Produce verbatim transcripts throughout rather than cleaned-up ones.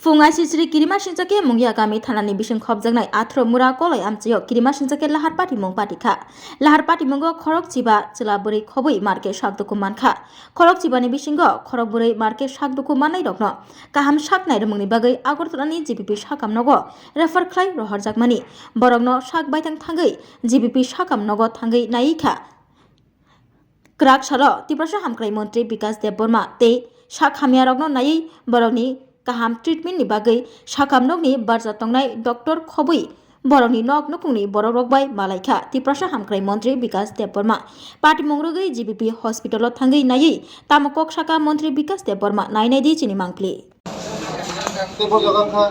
Phung aisisri kirima sinchake Mungia kami thanani bising khopjaknai athro mura koloi amchaio kirima sinchake lahar patimung patikha. Lahar patimungo khorok chiba chwla bwrwi khobwi marke sak duku mankha. Khorok chibani bisingo khorok bwrwi marke sak duku mannairokno kaham sak nairwmungni bagwi Agartalani G B P sakam nogo refer khlai rohorjakmani. Borokno sak baithang thangwi G B P sakam nogo thangwi naikha. Kwrak salo Tiprasa Hamkrai Montri Bikas Debbarma tei sak hamyarokno naiwi borokni kaham treatment ni bagwi sakam nokni barja tongnai doctor khobwi borokni nok nukhungni borokrok bai malaikha Tiprasa Hamkrai Montri Bikas Debbarma. Patimung rwgwi G B P hospital o thangwi naiwi tamo kok saka Montri Bikas Debbarma, nainai di chini mangpli. Tei bo jaga wngkha.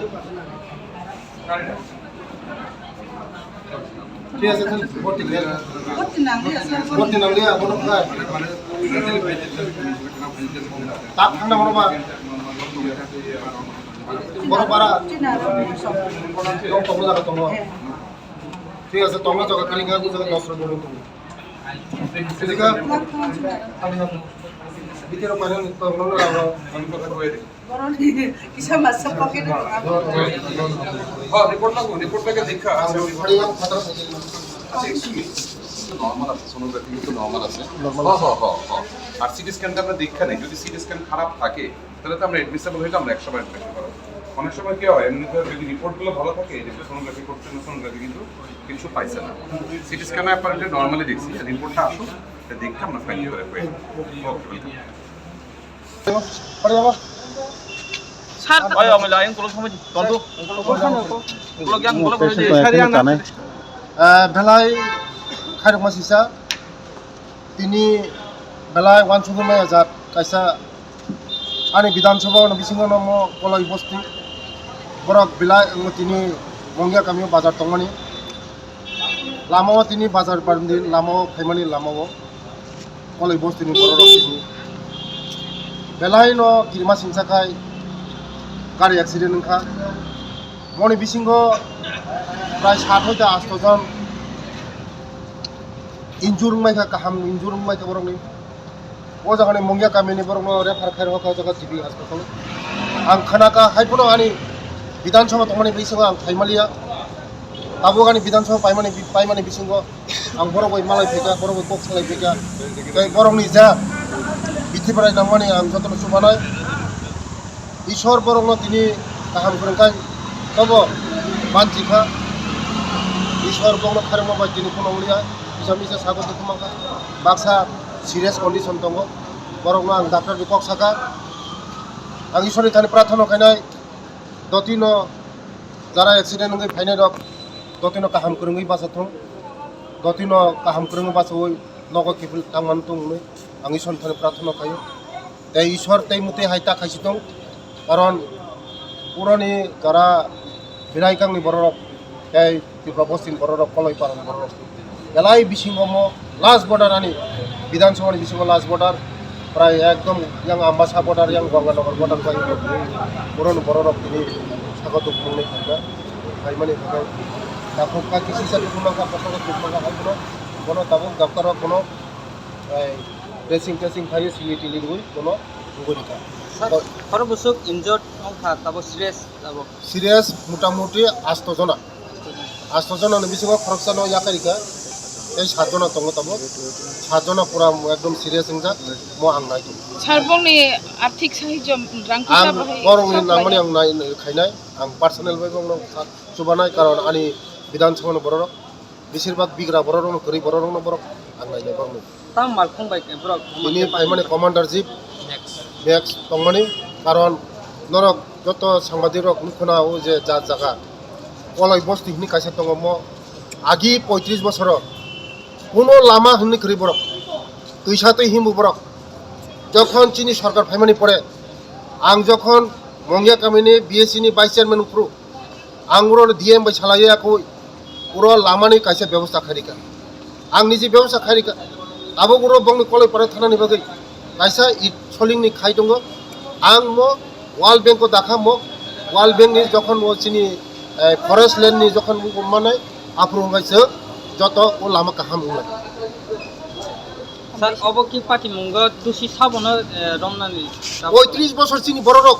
Thik ase, thik, boti nang liya, sir. Boti nang liya, bono wngkha. Tak thangna bono ba. Bono bara. Tong, tong jaga tongo. Thik ase, tongna jaga kari kha, jaga dos rok bono tongo. Thik ase. Bithero paina ni tongna jaga. Boroni kisa masa pocket o tong. Ha, report lagu, report lagi dekha. আচ্ছা, excuse me, normal আছে, sonography কিন্তু normal আছে। Normal হ্যাঁ, আছে। হ্যাঁ, হ্যাঁ, হ্যাঁ। আর সিটি স্ক্যানটা আমরা দেখে নেই, যদি সিটি স্ক্যান খারাপ থাকে, তাহলে তো আমরা অ্যাডমিসেবল হইলে আমরা একশো বার অ্যাডমিশন করাবো। অনেক সময় কি হয়, এমনিতে যদি রিপোর্টগুলো ভালো থাকে, এই যে সোনোগ্রাফি করতে না, সোনোগ্রাফি কিন্তু কিছু পাইছে না। সিটি স্ক্যানে অ্যাপারেন্টলি নর্মালি দেখছি, রিপোর্টটা আসুক, এটা দেখে আমরা ফাইন করে ওকে, welcome. Sir, oy, oy, lain, kulo samaj, tontu. Kulo yang, kulo, kulo, sari yang, Ah, belai khairokma sisa, tini belai uansukgwi maya jak kaisa ani Bidhan Sabha ni bisingo no mo Koloi bosti, borok belai wngwi tini Mongia kamio bazar tongmani, lamao tini bazar bandi lamao phaimani lamao. Koloi bostini bororok tini belai no kirima singsa khai gari accident wngkha. Moni bisingo prai sat hoite asto jon injure wngmai kha, kaham injure wngmai kha borokni. O jaga ni Mongia kamini borokno refer khai rokha o jaga G B hospital. Ang khana kha hai phano ani Bidhan Sabha tongmani bisingo ang phaimaliya. Tabuk ani Bidhan Sabha paimani, paimani bisingo ang borok bai malai phaikha, borok bai kok salai phaikha. Tei borokni ja bithi bwrai nangmani ang jotono chubanai. Ishwar borokno tini kaham kwrwngkha, tobo banchikha. Ishwar borokno kharokma bai tini phunukliya, kisa misa sago tongma kha. Baksa serious condition tongo. Borokno ang doctor bai kok sakha. Ang Ishwarni thani prarthana khainai, dotino jara accident wngwi phainai rok, dotino kaham kwrwngwi bachathung, dotino kaham kwrwngwi bachawi nogo kiphil tangmani tong hwnwi ang Ishwarni thani prarthana khaio. Tei Ishwar tei mwtwi hai ta khaisi tong, karon puroni jara Biraikangni bororok tei Tripura bostini bororok, Koloi parani bororok. Belai bisingo mo last border ani Bidhan Sabha ni bisingo last border. Prai ekdom yang Ambasa border, yang Ganganagar border bai boroni bororok tini sago dukmung ni thangka. Phaimani thangka. Takhuk ka kisi sa dukmung ka, kotor dukmung ka, hai bono, bono tabuk doctor rok bono, eh, dressing tracing khai sili tili rwi bono nuguri ka. Sir, khoro busuk injured wngkha, tabo serious tabo. Serious motamuti asto jona. Asto jona ni bisingo khoroksa no yakarika. Tei sat jona tongo tabo. Sat jona pura ekdom serious wngjak. Mo ang nai tongo. Sir, bongni arthik sahajyo rang Ang kisa bahai borokni sok nangmani khlaiya? Ang nai, nai khainai. Ang personal bai bongno sa-, chubanai, karon ani Bidhan Sabha ni bororok. Besir bak bigra bororokno, kwrwi bororokno borok ang nainai borokno. Tamo malkhung bai borok? Tini phaimani commander chief Max tongmani, karon norok joto sangbadik rok nukhuna o je ja jaga Koloi bosti hini kaisa tongo mo agi poitris bosoro kuno lama hwnwi kwrwi borok twisa twi himbu borok jokhon chini sorkar phaimani pore ang jokhon Mongia kamini B S C ni vice chairman phuru Ang uro D M bai salai ya koi, uro lamani kaisa bebosta khairika. Ang niji bebosta khairika. Abo uro bongni Koloi para thanani bagwi kaisa it solingni khai tongo. Ang mo World Bank o dakha mo, World Bank ni jokhon mo chini, eh, forest land ni jokhon mo manai, aphuru wngkha se joto o lama kaham wngnai. Sir, obo ki patimungo dusi sabono, eh, romnani? Poitris bosor chini bororok.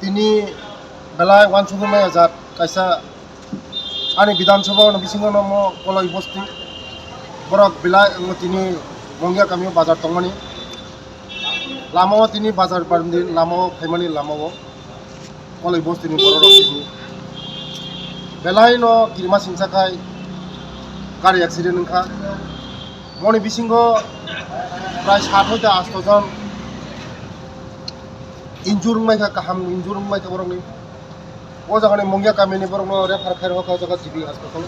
Tini belai uansugwi maya jat kaisa ani Bidhan Sabha ni bisingo no mo Koloi bosti. Borok belai wngwi tini Mongia kamio bazar tongmani. Lamao tini bazar bandi lamao phaimani lamao Koloi bosti ni borok rok tini belai no kirima singsa khai gari accident wngkha. Moni bisingo prai sat hoite asto jon injure wngmai kha, kaham injure wngmai kha borokni. O jaga ni Mongia kamini borokno refer khairokha o jaga G B hospital.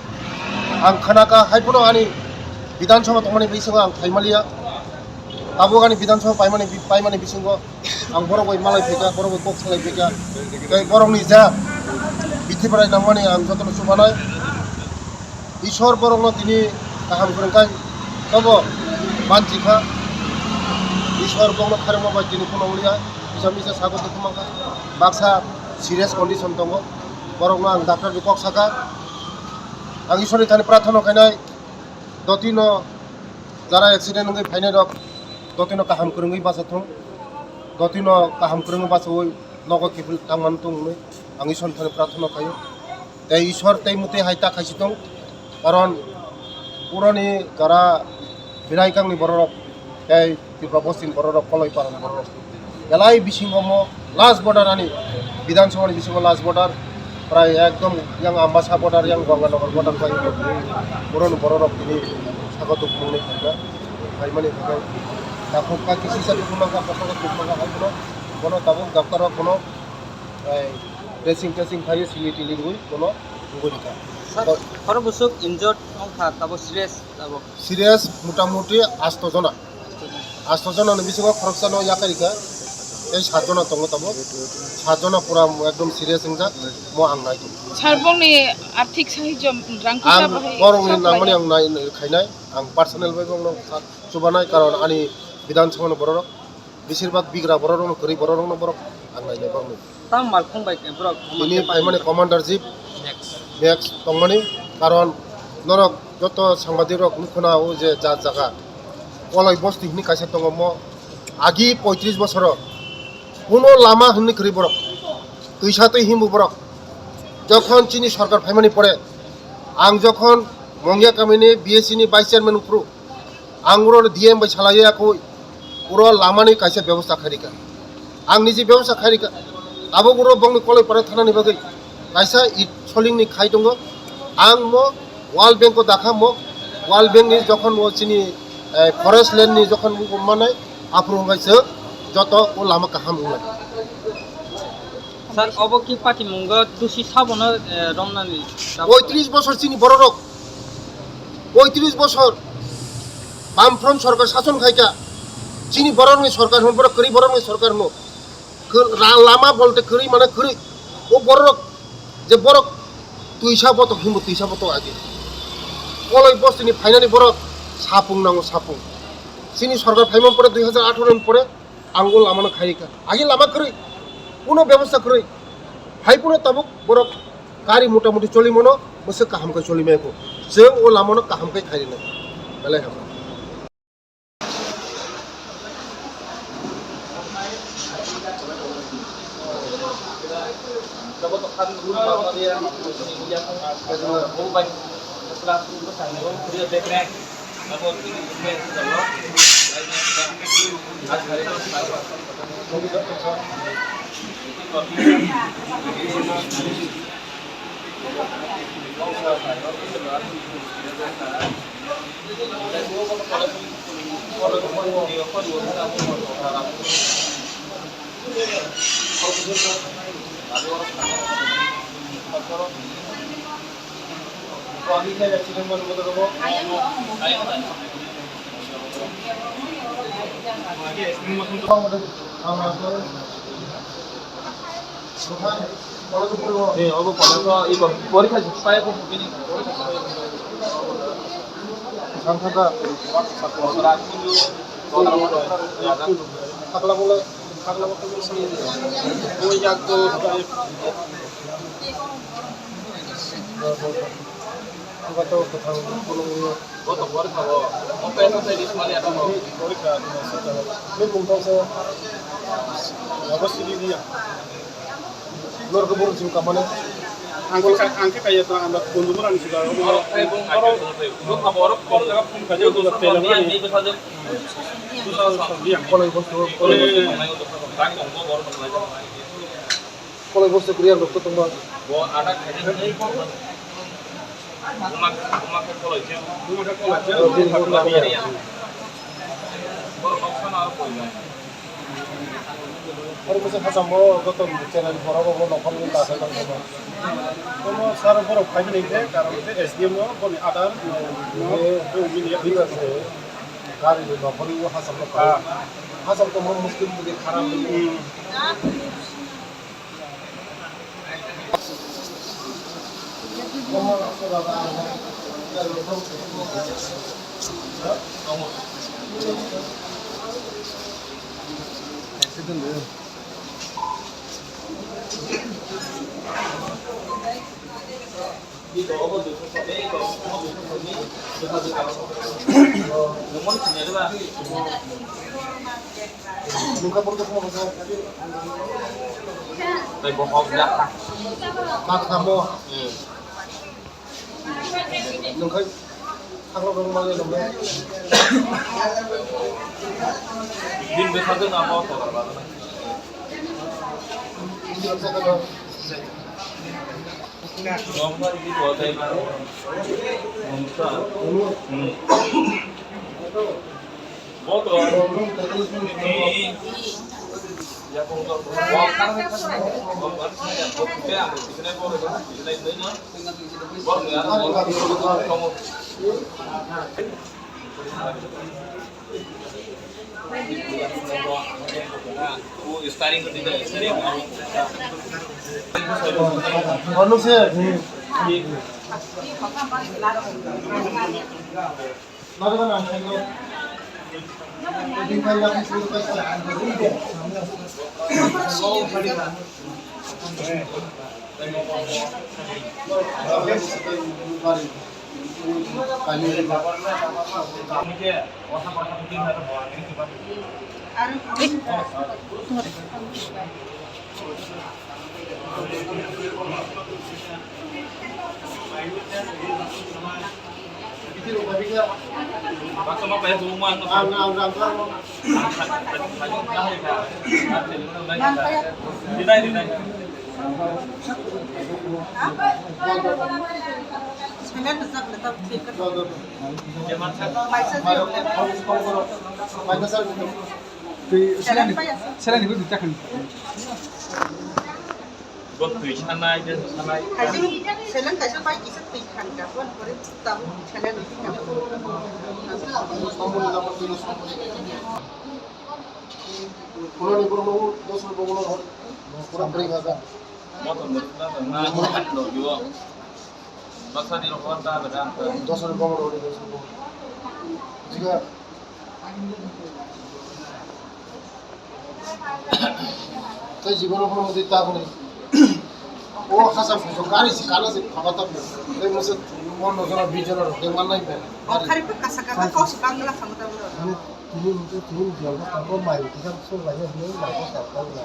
Ang khanakha haiphano ani Bidhan Sabha tongmani bisingo ang phaimaliya. Tabuk ani Bidhan Sabha paimani, paimani bisingo ang borok bai malai phaikha, borok bai kok salai phaikha. Tei borokni ja bithi bwrai nangmani ang jotono chubanai. Ishwar borokno tini kaham kwrwngkha, tobo banchikha. Ishwar borokno kharokma bai tini phunukliya, kisa misa sago tongmangkha. Baksa serious condition tongo. Borokno ang doctor bai kok sakha. Ang Ishwarni thani prarthana khainai, dotino jara accident wngwi phainai rok, dotino kaham kwrwngwi bachathung. Dotino kaham kwrwngwi bachawi nogo kiphil tangmani tong hwnwi ang Ishwarni thani prarthana khaio. Tei Ishwar tei mwtwi hai ta khaisi tong, karon puroni jara Biraikangni bororok tei Tripura bostini bororok, Koloi parani bororok belai bisingo mo last border ani Bidhan Sabha ni bisingo last border, prai ekdom yang Ambasa border, yang Ganganagar border bai puroni bororok tini sago tongmani phaikha. Phaimani bagwi takhuk kaki sisa dukhu mankha, bokol dukhu mankha, hai bono, bono tabuk doctor rok bono, eh, dressing tracing khlaiwi sili tili rwui bono wngwi rwkha. Sir, khorok bwswk injured wngkha, tabuk serious tabuk? Serious mota moti asto jona. Asto jona ni bisingo khoroksa no yakarika, tei sat jona tongo tabuk. Sat jona pura ekdom serious wngjak, mo ang nai tongo. Sir, bongni arthik sahajyo rang Ang kisa bahai borokni sok nangmani khlaijak? Ang nai, nai khainai, ang personal bai bongno sa-, chubanai, karon ani Bidhan Sabha ni borok rok, besir bak bigra borok rok no, kwrwi borok rok no borok ang nai nai borok no. Tang malkhung bai borok Tini phaimani commander chief Max. Max tongmani, karon norok joto sangbadik rok nukhuna o je ja jaga Koloi bosti hini kaisa tongo mo agi poitris bosoro kuno lama hwnwi kwrwi borok twisa twi himbu borok jokhon chini sorkar phaimani pore ang jokhon Mongya kamini B S C ni vice chairman uphuru ang uro D M bai salai ya koi uro lamani kaisa bebosta khairika. Ang niji bebosta khairika. Abo uro bongni koloi pore thanani bagwi kaisa it solingni khai tongo. Ang mo World Bank o dakha mo World Bank ni jokhon o chini, eh, forest land ni jokhon manai aphuru wngkha se joto o lama kaham wngnai. Sir, obo ki patimungo dusi sabono, eh, romnani? Poitris bosor chini bororok. Poitris bosor Bamfront sorkar sason khaika. Chini bororokni sorkar hwn, borok kwrwi borokni sorkar hwn. Kw-, ra-, lama bolte kwrwi mane kwrwi. O bororok je borok twisa botok himbo twisa botok age. Koloi bostini phainani borok sapung nango sapung. Chini sorkar phaimani pore dui hajar atharo ni pore Ang o lama no khairika. Agi lama kwrwi, kuno bebosta kwrwi. Hai kuno tabuk borok gari mota moti choli mano, bwswk kaham khe choli maya kho. Chwng o lama no kaham khe khairina. Belai hamya. Eh, obo pore to, ibo porikha sai ko bini. Sangkha da. Sakla bole, sakla bole. Obo yak to. Obo to kwthang bolong. Obo to porikha bo. Obo to sai di smali ato. Porikha. Ni mung tong se. Obo sidi dia. Lor ke burung sing kamane. Angke ka-, angke kaya to anda bondhu murang sudah. Borok, borok, borok, borok, borok, borok, borok, borok, borok, borok, Koloi bostu, koloi bostu. Koloi bostu kriya doktor tongma. Oro bwswk hacham bo joto channel borok bo nokhorni tasa tongma. Kono sar borok phaibai nai khe karon khe S D M o boni adar no, no, bini gari ni nokhorni o hacham no kha. Hacham tongma muskil bwdwi kharap. Tei bo hok jak kha. Kha kha mo. Hmm. Nung khai thanglo rong mali nung. Din bwsa de na mo to la. Ini bwsa ka do. Nong mali di to dai ma. Nong sa. Hmm. Twi salani, salani bo duita khan. Bo twi sanai, je sanai. Kaisa, seleng kaisa bai kisa twi khan ka, bon pore tabuk seleng twi khan. Pura ni borok no dos rok borok no pura kring ha ka. Motom de pura to na, mo hat lo yo. Baksa di rok ta beda. Dos rok borok no dos rok. Jiga. Tei jibon o phano mudi ta hwnwi. O hacham kuchuk gari se kana se phaba ta phai. Tei masa mon no jora bijor rok de man nai phai. O khari pe kasa kasa kau se bangla khamu ta bro. Mane tini mute tini bial ko tangko mai tiga so lai ya hwnwi mai ko tangko na.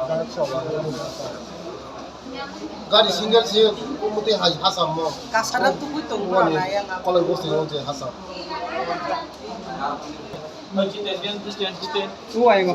Gari so lai ya hwnwi ta. Gari single se o mute hai hacham mo. Kasara tubui tong bro na ya na. Kolai bo se o je hacham. Uaingo.